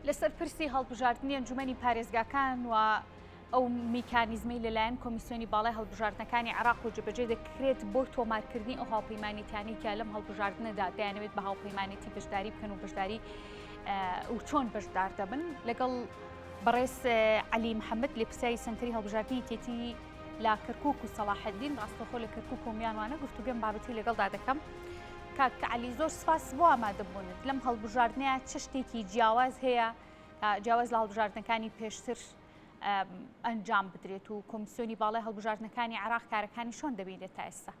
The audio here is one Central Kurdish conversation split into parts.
لەسەر پرسی هەڵبژاردنی ئەنجومەنی پارێزگاکان و ئەو میکانیزمەی لەلایەن کۆمیسیۆنی باڵای هەڵبژاردنەکانی عێراق و جێبەجێ دەکرێت بۆ تۆمارکردنی ئەو هاوپەیمانێتیانەی کە لەم هەڵبژاردنەدا دەیانەوێت بە هاوپەیمانێتی بەشداری بکەن و بەشداری و چۆن بەشدار دەبن لەگەڵ بەڕێز عەلی محەممەد لێپرسراوی سەنتەری هەڵبژاردنی یەکێتی لە کەرکک و سەڵاحەدین ڕاستەخۆ لە کەرکک و میانوانە گفتوگەم بابەتی لەگەڵدا دەکەم. کاک عەلی زۆر سپاس بۆ ئامادەبوونت لەم هەڵبژاردنەیە چ شتێکی جیاواز هەیە جیاواز لە هەڵبژاردنەکانی پێشتر ئەنجام بدرێت و کۆمیسیۆنی باڵای هەڵبژاردنەکانی عێراق کارەکانی چۆن دەبینێت تا ئێستا؟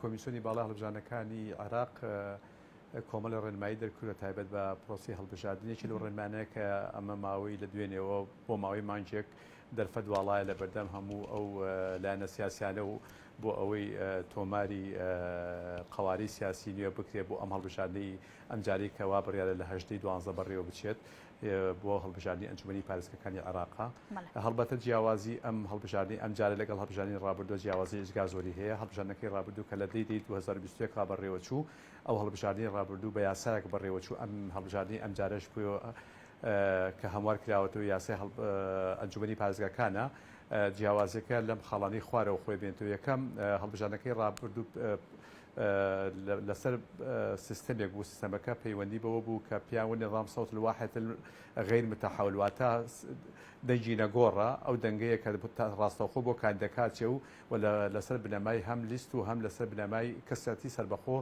کۆمیسیۆنی باڵای هەڵبژاردنەکانی عێراق کۆمەڵی ڕێنمایی دەرکردووە تایبەت بە پرۆسی هەڵبژاردن یەکی لەو ڕێنمانەیە کە ئەمە ماوەی لە دوێنێوە بۆ ماوەی مانگێک دەرفەت واڵایە لە بەردەم هەموو ئەو لایەنە سیاسیانە و بۆ ئەوەی تۆماری قەوارەی سیاسی نوێ بکرێت بۆ ئەم هەڵبژاردنەی ئەمجارەی کە وا بڕیارە لە هەژدەی دوانزە بەڕێوە بچێت بۆ هەڵبژاردنی ئەنجومەنی پارێزگاکانی عێراقە. هەڵبەتە جیاوازی ئەم هەڵبژاردنەی ئەمجارە لەگەڵ هەڵبژاردنی ڕابردووە جیاوازی ئێجگار زۆری هەیە، هەڵبژاردنەکەی ڕابردوو کە لە دەی دەی 2021 ڕا بەڕێوەچوو، ئەو هەڵبژاردنەی ڕابردوو بە یاسایەک بەڕێوەچوو، ئەم هەڵبژاردنەی ئەمجارەش بۆ کە هەموار کراوەتەوە یاسای ئەنجومەنی پارێزگاکانە، جیاوازیەکە لەم خاڵانەی خوارەوە خۆی بێنێتەوە، یەکەم، هەڵبژاردنەکەی ڕابردوو لەسەر سیستەمێک بوو، سیستەمەکە پەیوەندی بەوە بوو کە پێیان وت نظام صوت الواحد غیر متحول واتە دەنگی نەگۆڕە، ئەو دەنگەیە کە ڕاستەوخۆ بۆ کاندیدەکە ئەچێ و لەسەر بنەمای هەم لیست و هەم لەسەر بنەمای کەسایەتی سەربەخۆ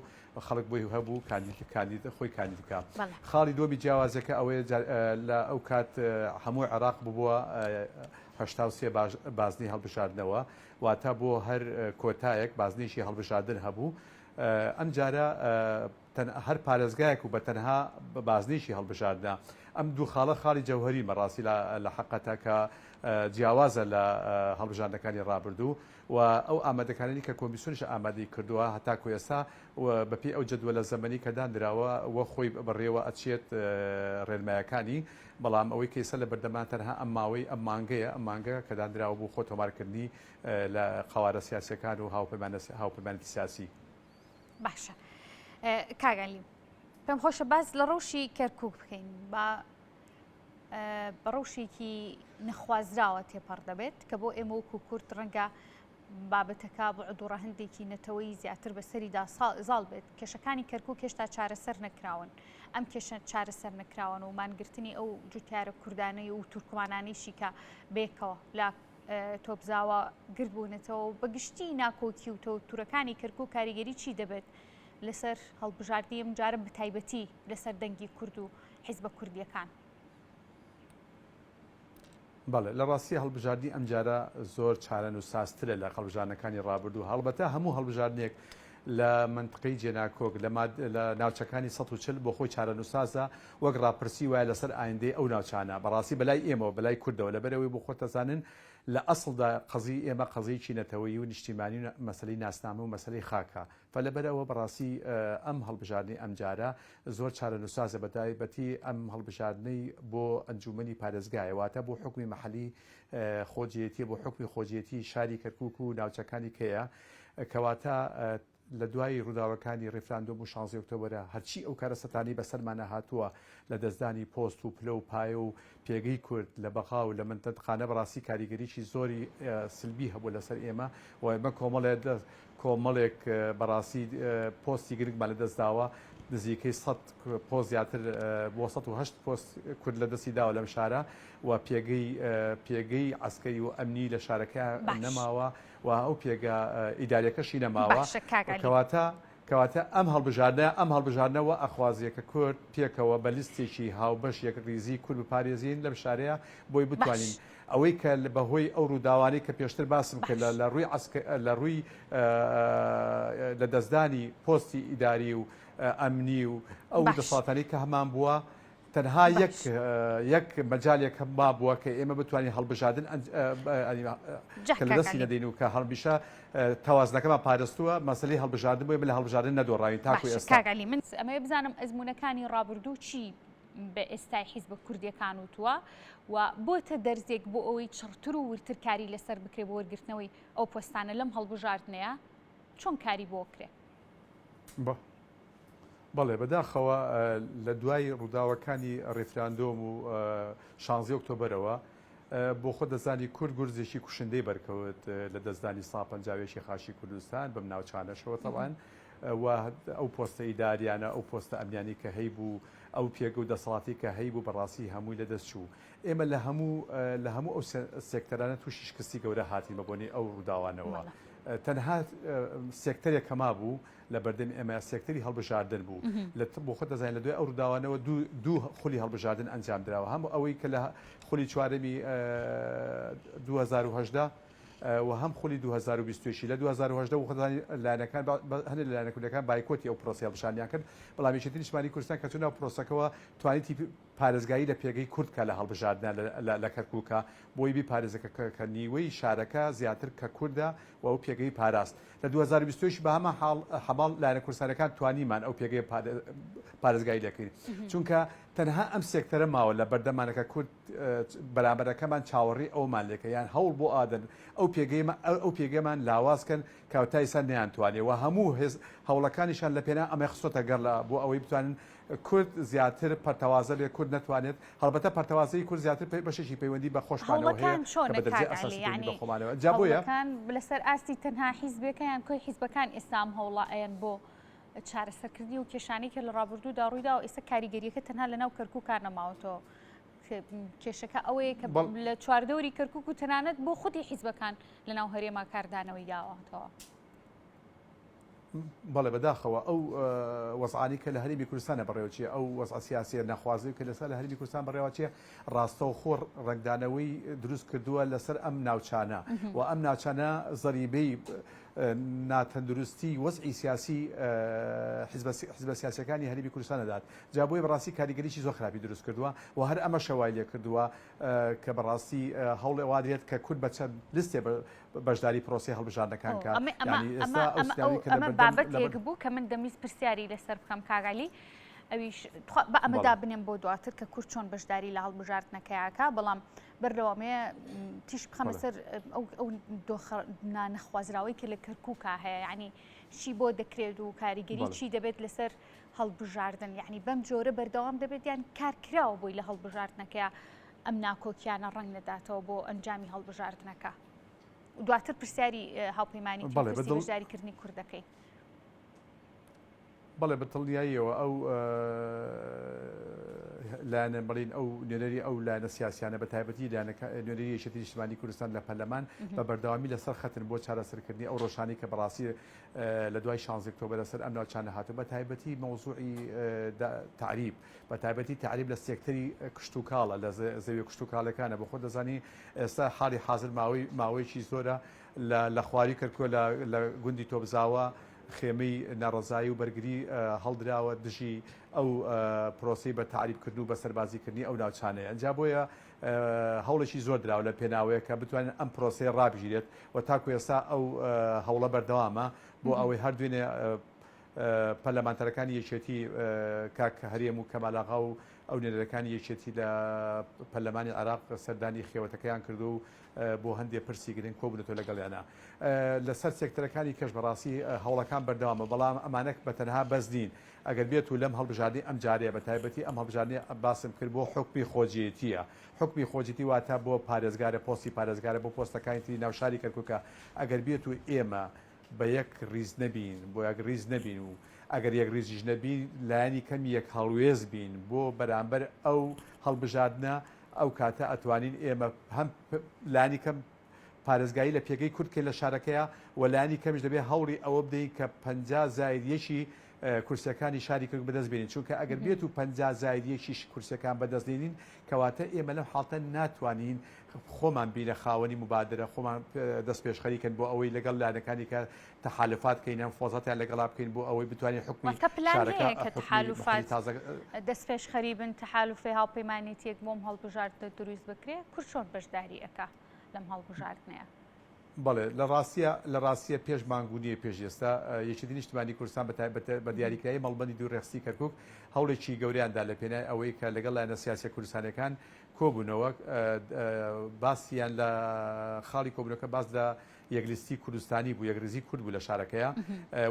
خەڵک بۆی هەبوو کاندید کاندید خۆی کاندید بکا. خاڵی دووەمی جیاوازیەکە ئەوەیە لە ئەو کات هەموو عێراق ببووە 83 بازنەی هەڵبژاردنەوە واتە بۆ هەر کۆتایەک بازنەیەکی هەڵبژاردن هەبوو، ئەمجارە هەر پارێزگایەک و بە تەنها بازنەیەکی هەڵبژاردنە. ئەم دوو خاڵە خاڵی جەوهەرین بەڕاستی لە حەقەتە کە جیاوازە لە هەڵبژاردنەکانی ڕابردوو و ئەو ئامادەکاریانەی کە کۆمیسیۆنیش ئامادەی کردووە هەتاکو ئێستا بەپێی ئەو جەدوەلە زەمەنی کە دانراوە و خۆی بەڕێوە ئەچێت ڕێنمایەکانی بەڵام ئەوەی کە ئێستا لە بەردەمان تەنها ئەم ماوەی ئەم مانگەیە، ئەم مانگە کە دانراوە بۆ خۆ تۆمارکردنی لە قەوارە سیاسیەکان و هاوپەیمانێتی سیاسی. باشە کاک عەلی پێم خۆشە باس لە ڕەوشی کەرکک بکەین با بە ڕەوشێکی نەخوازراوە تێپەڕ دەبێت کە بۆ ئێمە وەکو کورد ڕەنگە بابەتەکە بوعد و ڕەهەندێکی نەتەوەیی زیاتر بەسەریدا زاڵ بێت، کێشەکانی کەرکوک هێشتا چارەسەر نەکراون، ئەم کێشە چارەسەر نەکراوەن و مانگرتنی ئەو جوتیارە کوردانەی و تورکمانانەیشی کە بەیەکەوە لە تۆپزاوە گردبوونەتەوە و بەگشتی ناکۆکی و تەوتورەکانی کەرکوک کاریگەری چی دەبێت لەسەر هەڵبژاردنی ئەمجارە بەتایبەتی لەسەر دەنگی کورد و حیزبە کوردییەکان؟ بەڵێ لە ڕاستی هەڵبژاردنی ئەمجارە زۆر چارەنووسسازترە لە هەڵبژاردنەکانی ڕابردوو، هەڵبەتە هەموو هەڵبژاردنێک لە مەنتقەی جێناکۆک لە لە ناوچەکانی 140 بۆ خۆی چارەنووسسازە وەک ڕاپرسی وایە لەسەر ئایندەی ئەو ناوچانە بەڕاستی بەلای ئێمەوە بەلای کوردەوە لەبەرئەوەی بۆ خۆتەزانن لە ئەسڵدا قەزیی ئێمە قەزییەکی نەتەوەیی و نیشتیمانی و مەسەلەی ناسنامە و مەسەلەی خاکە فلەبەرئەوە بەڕاستی ئەم هەڵبژاردنەی ئەمجارە زۆر چارەنووسسازە بەتایبەتی ئەم هەڵبژاردنەی بۆ ئەنجوومەنی پارێزگایە واتە بۆ حوکمی مەحەلی خۆجێیەتیە بۆ حوکمی خۆجێیەتی شاری کەرکوک و ناوچەکانی کەیە کەواتە لە دوای ڕووداوەکانی ڕیفراندۆم و شانزەی ئۆکتۆبەرە هەرچی ئەو کارەسەتانەی بەسەرمانە هاتووە لە دەستدانی پۆست و پلە و پایە و پێگەی کورد لە بەغا و لە منتەقانە بەڕاستی کاریگەریی زۆری سلبی هەبوو لەسەر ئێمە و ئێمە کۆمەڵێ کۆمەڵێک بەڕاستی پۆستی گرنگمان لەدەست داوە، نزیکەی سەد پۆست زیاتر بۆ 108 پۆست کورد لەدەستی داوە لەم شارە و پێگەی پێگەی عەسکەری و ئەمنی لە شارەکە باش. نەماوە و ئەو پێگە ئیداریەکەشی نەماوە باشە کاک عەلی. کەواتە کەواتە ئەم هەڵبژاردنە ئەم هەڵبژاردنە وا ئەخوازێ کە کورد پێکەوە بە لیستێکی هاوبەش یەکڕیزی کورد بپارێزین لەم شارەیە بۆی باش. بتوانین ئەوەی کە بە هۆی ئەو ڕووداوانەی کە پێشتر باسم کرد باش. لە ڕووی عەسکە لە ڕووی لە دەستدانی پۆستی ئیداری و ئەمنی و ئەو باش. دەسەڵاتانەی کە هەمان بووە تەنها یەک باش. یەک مەجالێک هەم مابووە کە ئێمە بتوانین هەڵبژاردن ئەنج جا کە لە کاک دەستی عەلی. نەدەین و کە هەمیشە تەوازنەکەمان پارستووە مەسەلەی هەڵبژاردن بۆ ئێمە لە هەڵبژاردن نەدۆڕاوین تاکو باشە ئێستا. کاک عەلی من ئەمەوێ بزانم ئەزموونەکانی ڕابردوو چی بە ئێستای حیزبە کوردیەکان وتووە و بۆتە دەرزێک بۆ ئەوەی چڕتر و وردتر کاری لەسەر بکرێ بۆ وەرگرتنەوەی ئەو پۆستانە لەم هەڵبژاردنەیە چۆن کاری بۆ کرێ؟ بەڵێ بەداخەوە لە دوای ڕووداوەکانی ڕیفراندۆم و شانزی ئۆکتۆبەرەوە بۆ خۆت دەزانی کورد گورزێکی کوشندەی بەرکەوت لە دەستدانی سا پەنجاوێکی خاکی کوردستان بەم ناوچانەشەوە تەوان و ئەو پۆستە ئیداریانە ئەو پۆستە ئەمنیانی کە هەیبوو ئەو پێگە و دەسەڵاتی کە هەیبوو بەڕاستی هەمووی لەدەست چوو ئێمە لە هەموو لە هەموو ئەو سێکتەرانە تووشی شکستی گەورە هاتین بە بۆنەی ئەو ڕووداوانەوە تەنها سێکتەرێک کە مابوو لە بەردەمی ئێمە سێکتەری هەڵبژاردن بوو لە بۆ خۆت دەزانین لە دوای ئەو ڕووداوانەوە دوو خولی هەڵبژاردن ئەنجام دراوە هەم ئەوەی کە لە خولی چوارەمی 2018 و هەم خولی 2021 لە 2018 و خۆتانی لایەنەکان هەندێک لە لایەنە کوردەکان بایکۆتی ئەو پرۆسەی هەڵبژاردنیان کرد بەڵام یەکێتی نیشتمانی کوردستان کە چوو ناو پرۆسەکەوە توانیتی پارێزگاری لە پێگەی کورد کا لە هەڵبژاردنە لە کەرکوکا بۆی بیپارێزێ کە نیوەی شارەکە زیاتر کە کوردە و ئەو پێگەی پاراست. لە 2021 بە هەمان حاڵ هەماڵ لایەنە کوردستانەکان توانیمان ئەو پێگەیە پارێزگاری لێکەین چونکە تەنها ئەم سێکتەرە ماوە لە بەردەمانە کە کورد بەرامبەرەکەمان چاوەڕێی ئەومان لێکە یان هەوڵ بۆ ئادەن ئەو پێگەی ئەو پێگەمان لاواز کەن کە تا ئێستا نەیانتوانێ و هەموو هێز هەوڵەکانیشان لە پێناو ئەمەی خستۆتە گەڕ لە بۆ ئەوەی بتوانن کورد زیاتر پەرتەوازە بێ کورد نەتوانێت هەڵبەتە پەرتەوازەی کورد زیاتر بەشێکی پەیوەندی بە خۆشمانەوە هەیە هەوڵەکان کە چۆنە بە دەرەجەی کاک عەلی ئەساسی پەیوەندی یەعنی بە خۆمانەوە جا بۆیە هەوڵەکان لەسەر ئاستی تەنها حیزبێکە یان کۆی حیزبەکان ئێستا ئەم هەوڵە ئەیەن بۆ چارەسەرکردنی و کێشانەی کە لە ڕابردوودا ڕوویداوە ئێستا کاریگەریەکە تەنها لەناو کەرکووکا نەماوەتەوە کێشەکە ئەوەیە کە بەڵ لە چواردەوری کەرکووک و تەنانەت بۆ خودی حیزبەکان لەناو هەرێما کاردانەوەی داوەتەوە. بەڵێ بەداخەوە ئەو وەزعانەی کە لە هەرێمی کوردستانە بەڕێوەچێ ئەو وەزعە سیاسیە ناخوازەی کە لەسەر لە هەرێمی کوردستان بەڕێوەچێ ڕاستەوخۆ ڕەنگدانەوەی دروست کردووە لەسەر ئەم ناوچانە و ئەم ناوچانە زەریبەی ناتەندروستی وەزعی سیاسی حزبە سیاسەکانی هەرێمی کوردستان دەدات جا بۆیە بەڕاستی کاریگەریی زۆر خراپی دروست کردووە و هەر ئەمەشە وای لێ کردووە کە بەڕاستی هەوڵێ وادرێت کە کورد بە چەند لیستێ بەشداری پرۆسەی هەڵبژاردنەکان کات. ئەمە ئەمە یانی ئەمە ئێستا ئەو ئەمە ئەو سیناریۆی کە لە ئەمە بەردەم لە بابەتێک بەر بوو کە من دەمویست پرسیاری لەسەر بکەم کاک عەلی ئەویش تخوا بە ئەمە بەڵێ. دابنێم بۆ دواتر کە کورد چۆن بەشداری لە هەڵبژاردنەکەیا کا بەڵام بەر لەوەمەیە تیش بخەمە بەڵێ. سەر ئەو ئەو دۆخە نانەخوازراوەی کە لە کەرکووکا هەیە یعنی چی بۆ دەکرێت و کاریگەری بەڵێ. چی دەبێت لەسەر هەڵبژاردن یعنی بەم جۆرە بەردەوام دەبێت یان کار کراوە بۆی لە هەڵبژاردنەکەیا ئەم ناکۆکیانە ڕەنگ نەداتەوە بۆ ئەنجامی هەڵبژاردنەکە دواتر پرسیاری هاوپەیمانیتی و بەڵێ پرسی بەدڵ بەشداریکردنی کورد دەکەین. بەڵێ بە دڵنیاییەوە ئەو لایەنە بڵین ئەو نوێنەری ئەو لایەنە سیاسیانە بە تایبەتی لایەنەکە نوێنەری یەکێتی نیشتمانی کوردستان لە پەرلەمان بە بەردەوامی لەسەر خەتن بۆ چارەسەرکردنی ئەو ڕۆژانەی کە بەڕاستی لە دوای شانزی ئۆکتۆبەر لەسەر ئەم ناوچانە هاتوو بە تایبەتی مەوزوعی تەعریب بە تایبەتی تەعریب لە سێکتەری کشتوکاڵە لە زەویە کشتوکاڵەکانە بۆ خۆت دەزانی ئێستا حاڵی حازر ماوەی ماوەیەکی زۆرە لە لە خواری کەرکوە لە لە گوندی تۆپزاوە خێمەی ناڕەزایی و بەرگری هەڵدراوە دژی ئەو پرۆسەی بە تەعریبکردن و بە سەربازیکردنی ئەو ناوچانەیە ئەنجا بۆیە هەوڵێکی زۆر دراوە لە پێناوەیە کە بتوانن ئەم پرۆسەیە ڕابگیرێت و تاکو ئێستا ئەو هەوڵە بەردەوامە بۆ ئەوەی هەر دوێنێ پەرلەمانتارەکانی یەکێتی کاک هەرێم و کەمال ئاغا و ئەو نوێنەرەکانی یەکێتی لە پەرلەمانی عێراق سەردانی خێوەتەکەیان کردو و بۆ هەندێ پرسی گرنگ کۆبوونەتەوە لەگەڵیانە. لەسەر سێکتەرەکانی کەش بەڕاستی هەوڵەکان بەردەوامە، بەڵام ئەمانە بە تەنها بەس نین. ئەگەر بێت و لەم هەڵبژاردنەی ئەم جارەیە بە تایبەتی ئەم هەڵبژاردنەی باسم کرد بۆ حوکمی خۆجێیتییە. حوکمی خۆجێتی واتە بۆ پارێزگارە، پۆستی پارێزگارە بۆ پۆستەکانی تری ناو شاری کەرکوکە. ئەگەر بێت و ئێمە بە یەک ڕیز نەبین، بۆ یەک ڕیز نەبین و ئەگەر یەک ڕیزیش نەبین لایەنی کەم یەک هەڵوێست بین بۆ بەرامبەر ئەو هەڵبژاردنە ئەو کاتە ئەتوانین ئێمە هەم لانی کەم پارێزگاری لە پێگەی کورد بکەین لە شارەکەیا و لانی کەمیش دەبێت هەوڵی ئەوە بدەین کە 50 زاید یەکی کورسیەکانی شاری کەرکوک بەدەست بێنین چونکە ئەگەر بێت و 50 زاید یەکیش کورسیەکان بەدەست نێنین کەواتە ئێمە لەم حاڵتە ناتوانین خۆمان بینە خاوەنی موبادرە، خۆمان دەستپێشخەری کەن بۆ ئەوەی لەگەڵ لایەنەکانی کە تەحالوفات کەین یان فۆزاتیان لەگەڵا بکەین بۆ ئەوەی بتوانین حوکمی واتە پلان شارەکە هەیە کە حوکمی تەحالوفات محلی تازە دەستپێشخەری بن، تەحالوفێ هاوپەیمانێتیەک بۆم هەڵبژاردنە دروست بکرێ، کورد چۆن بەشداری ئەکا لەم هەڵبژاردنەیا؟ بەڵێ لە ڕاستیە لە ڕاستیە پێش مانگ و نیوێ پێش ئێستا یەکێتی نیشتمانی کوردستان بە تایبەت بە دیاریکرایی مەڵبەندی دوو ڕێکخستی کەرکوک هەوڵێکی گەورەیان دا لە پێنای ئەوەی کە لەگەڵ لایەنە سیاسیە کوردستانیەکان کۆبوونەوە باسیان لە خاڵی کۆبوونەکە باس لە یەک لیستی کوردستانی بوو، یەکڕیزی کورد بوو لە شارەکەیا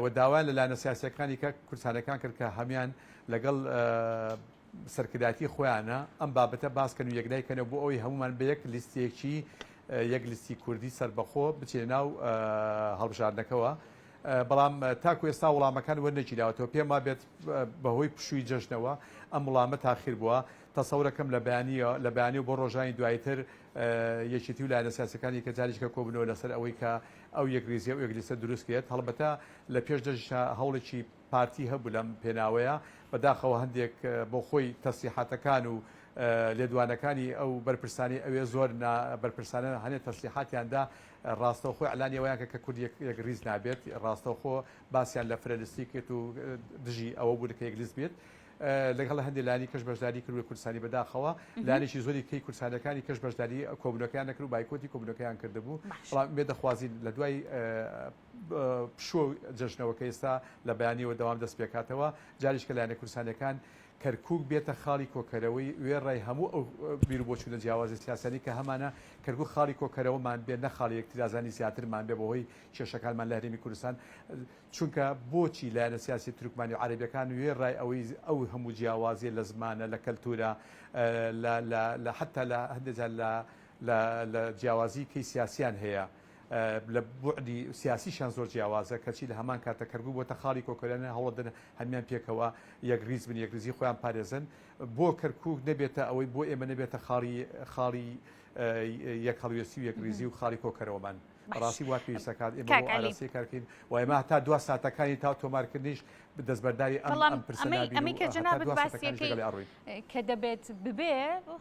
و داوایان لە لایەنە سیاسییەکانی کە کوردستانیەکان کرد کە هەموان لەگەڵ سەرکردایەتی خۆیانە ئەم بابەتە باس کەن و یەکلای کەنەوە بۆ ئەوەی هەمومان بە یەک لیستێکی یەک لیستی کوردی سەربەخۆ بچینە ناو هەڵبژاردنەکەوە. بەڵام تاکو ئێستا وڵامەکان وەرنەگیراوەتەوە پێم وابێت بەهۆی پشووی جەژنەوە ئەم وڵامە تاخیر بووە تەسەورەکەم لە بەیانییەوە لە بەیانی و بۆ ڕۆژانی دواییتر یەکێتی و لایەنە سیاسیەکانی کە جاریشکە کۆبنەوە لەسەر ئەوەی کە ئەو یەکریزیە و یەکلیستە دروست کرێت هەڵبەتە لە پێش دەژیشا هەوڵێکی پارتی هەبوو لەم پێناوەیە بەداخەوە هەندێک بۆ خۆی تەسریحاتەکان و لێدوانەکانی ئەو بەرپرسانی ئەوێ زۆر نا بەرپرسانە هەنێ تەسریحاتیاندا ڕاستەوخۆ ئیعلانی ئەوەیان کرد کە کورد یەک ریز نابێت ڕاستەوخۆ باسیان لە فرەلیستی کرد و دژی ئەوە بوون کە یەک لیست بێت لەگەڵ هەندێک لایەنی کەش بەشداری کرد کوردستانی بەداخەوە لایەنێکی زۆری کەی کوردستانەکانی کەش بەشداری کۆبوونەکەیان نەکرد و بایکۆتی کۆبوونەکەیان کردبوو بەڵام ئومێد دەخوازین لە دوای پشوو جەژنەوە کە ئێستا لە بەیانیەوە دەوام دەست پێکاتەوە جاریش کە لایەنە کوردستانیەکان کەرکوک بێتە خاڵی کۆکەرەوەی وێڕای هەموو ئەو بیروبۆچوونە جیاوازە سیاسیانەی کە هەمانە، کەرکوک خاڵی کۆکەرەوەمان بێ نە خاڵی یەکترازانی زیاترمان بێ بەهۆی کێشەکانمان لە هەرێمی کوردستان، چونکە بۆچی لایەنە سیاسیە تورکمانی و عەرەبیەکان وێڕای ئەوەی ئەو هەموو جیاوازیە لە زمانە لە کەلتورە لە لە لە حەتا لە هەندێ جار لە لە لە جیاوازی کەی سیاسیان هەیە لە بوعدی سیاسیشیان زۆر جیاوازە، کەچی لە هەمان کاتە کەرکوک بۆتە خاڵی کۆکەرانە هەوڵەدەن هەمیان پێکەوە یەکریز بن یەکریزی خۆیان پارێزن بۆ کەرکوک نەبێتە ئەوەی بۆ ئێمە نەبێتە خاڵی خاڵی یەک هەڵوێستی و یەکریزی و خاڵی کۆکەرەوەمان بەڕاستی وا پێویستە کات ئێمە بۆ ئاراستەی کارکەین و ئێمە هەتا دوا ساتەکانی تا تۆمارکردنیش دەستبەرداری ئەم بەڵام ئەم پرسە ئەمەی نابین ئەمەی و کە هەتا جەنابت دوا باسی ساتەکانیش ئەکەی لەگەڵی ئەڕۆین. کە دەبێت ببێ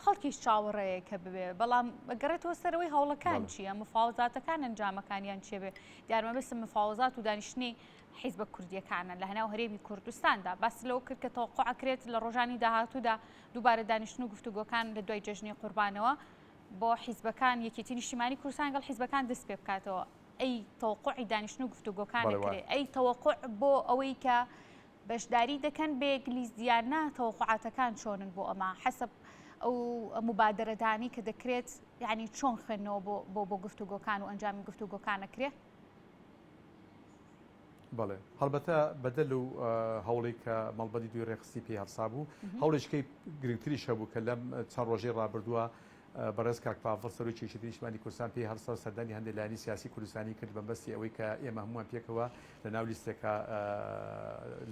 خەڵکیش چاوەڕێیە کە ببێ بەڵام ئەگەڕێتەوە سەرەوەی هەوڵەکان بەڵێ. چییە مفاوەزاتەکان ئەنجامەکانیان چیە بێ دیار مەبەستم مفاوەزات و دانیشتنی حیزبە کوردیەکانە لە هەناو هەرێمی کوردستاندا باس لەوە کرد کە تەوەقع ئەکرێت لە ڕۆژانی داهاتوودا دووبارە دانیشتن و گفتوگۆکان لە دوای جەژنی قوربانەوە بۆ حیزبەکان یەکێتی نیشتیمانی کوردستان گەڵ حیزبەکان دەست پێ بکاتەوە ئەی تەوەقعی دانیشتن و گفتوگۆکان بەڵێ وایە. ئەکرێ ئەی تەوەقع بۆ ئەوەی کە بەشداری دەکەن بە یەک لیست یان نا تەوەقعاتەکان چۆنن بۆ ئەمە حەسەب ئەو مبادەرەدانی کە دەکرێت یعنی چۆن خوێندنەوە بۆ بۆ بۆ گفتوگۆکان و ئەنجامی گفتوگۆکان ئەکرێ؟ بەڵێ هەڵبەتە بەدەل و هەوڵی کە مەڵبەندی دووی ڕێکخستی پێی هەڵسابوو هەوڵێکەی گرنگتریش هەبوو کە لەم چەند ڕۆژەی ڕابردووە بەڕێز کاک پاڤڵ سەرۆکی یەکێتی نیشتمانی کوردستان پێی هەڵسا و سەردانی هەندێک لایەنی سیاسی کوردستانی کرد بەمبەستی ئەوەی کە ئێمە هەمووان پێکەوە لە ناو لیستێکا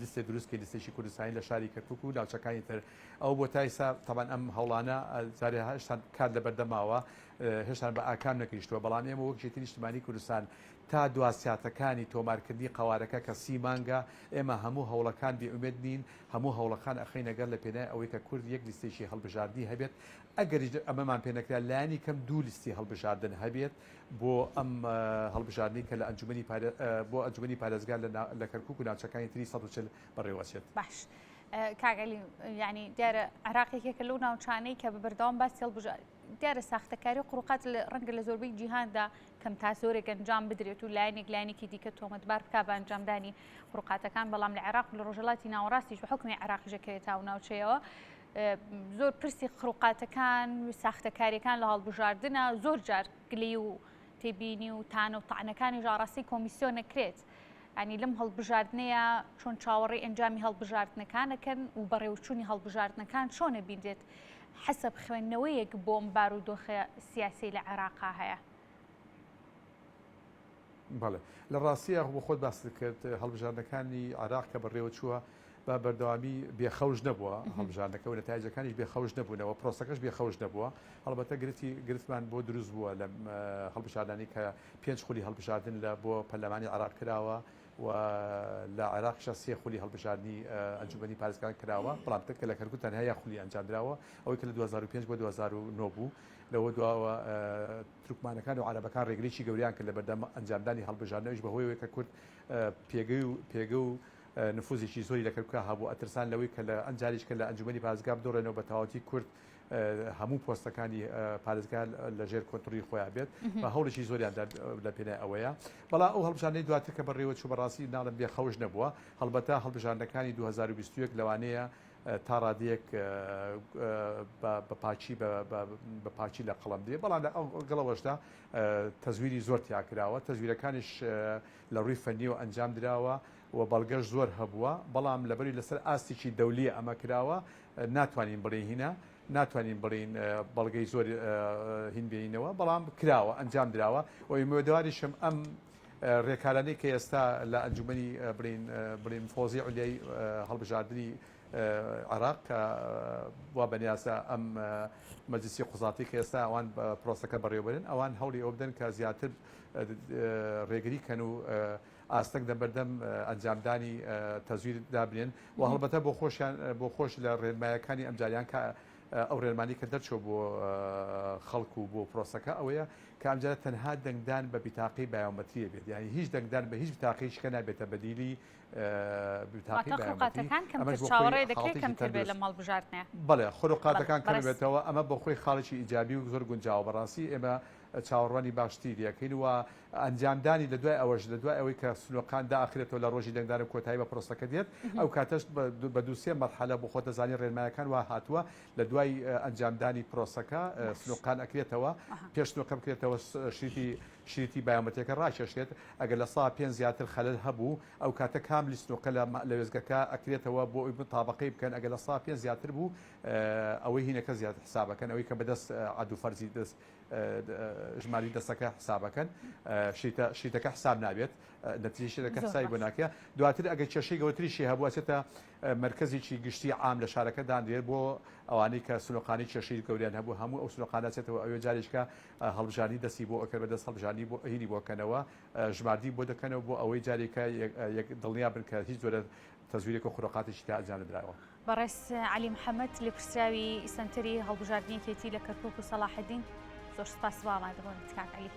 لیستێ دروست کەین لیستێکی کوردستانی لە شاری کەرکوک و ناوچەکانی تر ئەو بۆ تا ئێستا تەبعەن ئەم هەوڵانە جارێ هێشتا کات لە بەردەماوە هێشتا بە ئاکام نەگەیشتووە بەڵام ئێمە وەک یەکێتی نیشتمانی کوردستان تا دوا ساتەکانی تۆمارکردنی قەوارەکە کە سی مانگە ئێمە هەموو هەوڵەکان بێ ئومێد نین هەموو هەوڵەکان ئەخەینە گەڕ لە پێناوی ئەوەی کە کورد یەک لیستێکی هەڵبژاردنی هەبێت ئەگەریش ئەمەمان پێ نەکرا لایەنی کەم دوو لیستی هەڵبژاردن هەبێت بۆ ئەم هەڵبژاردنەی کە لە ئەنجومەنی بۆ ئەنجومەنی پارێزگا لە کەرکوک و ناوچەکانی تری 140 بەڕێوەچێت. باش کاک عەلی یانی دیارە عێراق یەکێکە لەو ناوچانەی کە بە بەردەوام باسی هەڵبژا دیارە ساختەکاری و قڕوقات ڕەنگە لە زۆربەی جیهاندا کەم تا زۆرێک ئەنجام بدرێت و لایەنێک لایەنێکی دیکە تۆمەتبار بکا بە ئەنجامدانی قڕوقاتەکان بەڵام لە عێراق و لە ڕۆژهەڵاتی ناوەڕاستیش بە حوکمی عێراقیش ئەکەوێتە ئەو ناوچەیەوە زۆر پرسی خڕوقاتەکان و ساختەکاریەکان لە هەڵبژاردنە زۆر جار گلەی و تێبینی و تانە و تەعنەکانیش ئاڕاستەی کۆمیسیۆن نەکرێت. ینی لەم هەڵبژاردنەیە چۆن چاوەڕێی ئەنجامی هەڵبژاردنەکانەکەن و بەڕێوچوونی هەڵبژاردنەکان چۆنە بینرێت حەسەب خوێندنەوەیەک بۆم بارودۆخە سیاسی لە عێراقا هەیە. بەڵێ لە ڕاستییا بۆ خۆت باست کرد هەڵبژاردنەکانی عێراق کە بەڕێوە چووە بە بەردەوامی بێخەوش نەبووە هەڵبژاردنەکە و نەتایجەکانیش بێخەوش نەبوونەوە پرۆسەکەش بێخەوش نەبووە هەڵبەتە گرفتی گرفتمان بۆ دروست بووە لە هەڵبژاردنانی کە پێنج خولی هەڵبژاردن لە بۆ پەرلەمانی عێراق کراوە و لە عێراقیشا سێ خولی هەڵبژاردنی ئەنجومەنی پارێزگان کراوە بەڵام کە لە کەرکوک تەنها یەک خولی ئەنجامدراوە ئەوەی کە لە 2005 بۆ 2009 بوو لەوە دواوە تورکمانەکان و عەرەبەکان ڕێگریی گەورەیان کرد لەبەردەم ئەنجامدانی هەڵبژاردن ئەویش بەهۆی ئەوەی کە کورد پێگەی و پێگە و نفوزێکی زۆری لە کەرکوکا هەبوو ئەترسان لەوەی کە لە ئەنجاریش کە لە ئەنجومەنی پارێزگا بدۆڕێنەوە بە تەواوەتی کورد. هەموو پۆستەکانی پارێزگا لە ژێر کۆنتڕی خۆیان بێت بە هەوڵێکی زۆریان لە پێنای ئەوەیە. بەڵام ئەو هەڵبژاردنەی دواتر کە بەڕێوە چوو بەڕاستی ناڵێم بێ خەوش نەبووە، هەڵبەتە هەڵبژاردنەکانی 2021 لەوانەیە تا ڕادەیەک بە پاکی بە پاکی لە قەڵەم درێ، بەڵام لە گەڵەوەشدا تەزویری زۆر تیا کراوە، تەزویرەکانیش لە ڕووی فەنیەوە ئەنجام دراوە و بەڵگەش زۆر هەبووە، بەڵام لەبەری لەسەر ئاستێکی دەولیە ئەمە کراوە ناتوانین بڵێین هینە ناتوانین بڵێین بەڵگەی زۆر هین بێنینەوە، بەڵام کراوە ئەنجام دراوە و ئومێدەواریشم ئەم ڕێکارانەی کە ئێستا لە ئەنجومەنی بڵێین بڵێین فۆزی عولیای هەڵبژاردنی عێراق کە وا بەنیازە ئەم مەجلیسی قوزاتی کە ئێستا ئەوان پرۆسەکە بەڕێوەبەرن ئەوان هەوڵی ئەوە بدەن کە زیاتر ڕێگری کەن و ئاستەنگ لە بەردەم ئەنجامدانی تەزویر دابنێن و هەڵبەتە بۆ خۆشیان بۆ خۆش لە ڕێنمایەکانی ئەمجاریان کە ئەو ڕێنمانی کە دەرچوە بۆ خەڵک و بۆ پرۆسەکە ئەوەیە کە ئەمجارە تەنها دەنگدان بە بیتاقەی بایۆمەتریە بێت یانی هیچ دەنگدان بە هیچ بتاقەیەکی کە نابێتە بەدیلی بتاقەی واتە بایۆمەتری خروقاتەکان ئەمەش کەمتر بۆ خۆی چاوەڕێ دەکرێت حاڵەتێکی کەمتر بێت تەندروست لەم هەڵبژاردنە. بەڵێ بەڵێ خروقاتەکان کەم بەڕێز. بێتەوە ئەمە بۆ خۆی خاڵێکی ئیجابی و زۆر گونجاوە بەڕاستی ئێمە چاوەڕوانی باشتری ئەکەین و ئەنجامدانی لە دوای ئەوەش لە دوای ئەوەی کە سنوقان دائەخرێتەوە لە ڕۆژی دەنگدان و کۆتایی بە پرۆسەکە دێت ئەو کاتەش بە دووسێ مەرحەلە بۆ خۆت دەزانی ڕێنمایەکان وا هاتووە لە دوای ئەنجامدانی پرۆسەکە سنوقان ئەکرێتەوە پێش سنوقە بکرێتەوە شریتی شریتی بایۆمەترەکە ڕاکێشرێت ئەگەر لە سا پێنج زیاتر خەلەل هەبوو ئەو کاتە کاملی سنوقە لە وێستگەکە ئەکرێتەوە بۆ ئەوی متابەقەی بکەن ئەگەر لە سا پێنج زیاتر بوو ئەوەی هینەکە زیاتر حسابەکەن ئەوەی کە بەدەست عەد و فەرزی دەست ژماری دەستەکە حسابەکەن شیتە شیتەکە حساب نابێت نەتیجەی شیتەکە حسابی بۆ ناکرێت دواتر ئەگەر کێشەی گەورەتریشی هەبوو ئەچێتە مەرکەزێکی گشتی عام لە شارەکە دانرێت بۆ ئەوانەی کە سنوقانی کێشەی گەوریان هەبوو هەموو ئەو سنوقانە چێتەوە ئەوێ جارێکە هەڵبژاردنی دەستی بۆ ئەکەن بەدەست هەڵبژاردنی بۆ هینی بۆ کەنەوە ژماردنی بۆ دەکەنەوە بۆ ئەوەی جارێکە یەک دڵنیا بن کە هیچ جۆرە تەزویرێک و خرۆقاتێکی تا ئەنجام نەدراوە. بەڕێز عەلی محەمەد لێپرسراوی سەنتەری هەڵبژاردنی یەکێتی لە کەرکوک و سەڵاحەدین زۆر سوپاس بۆ ئامادەبوونت کاک عەلی.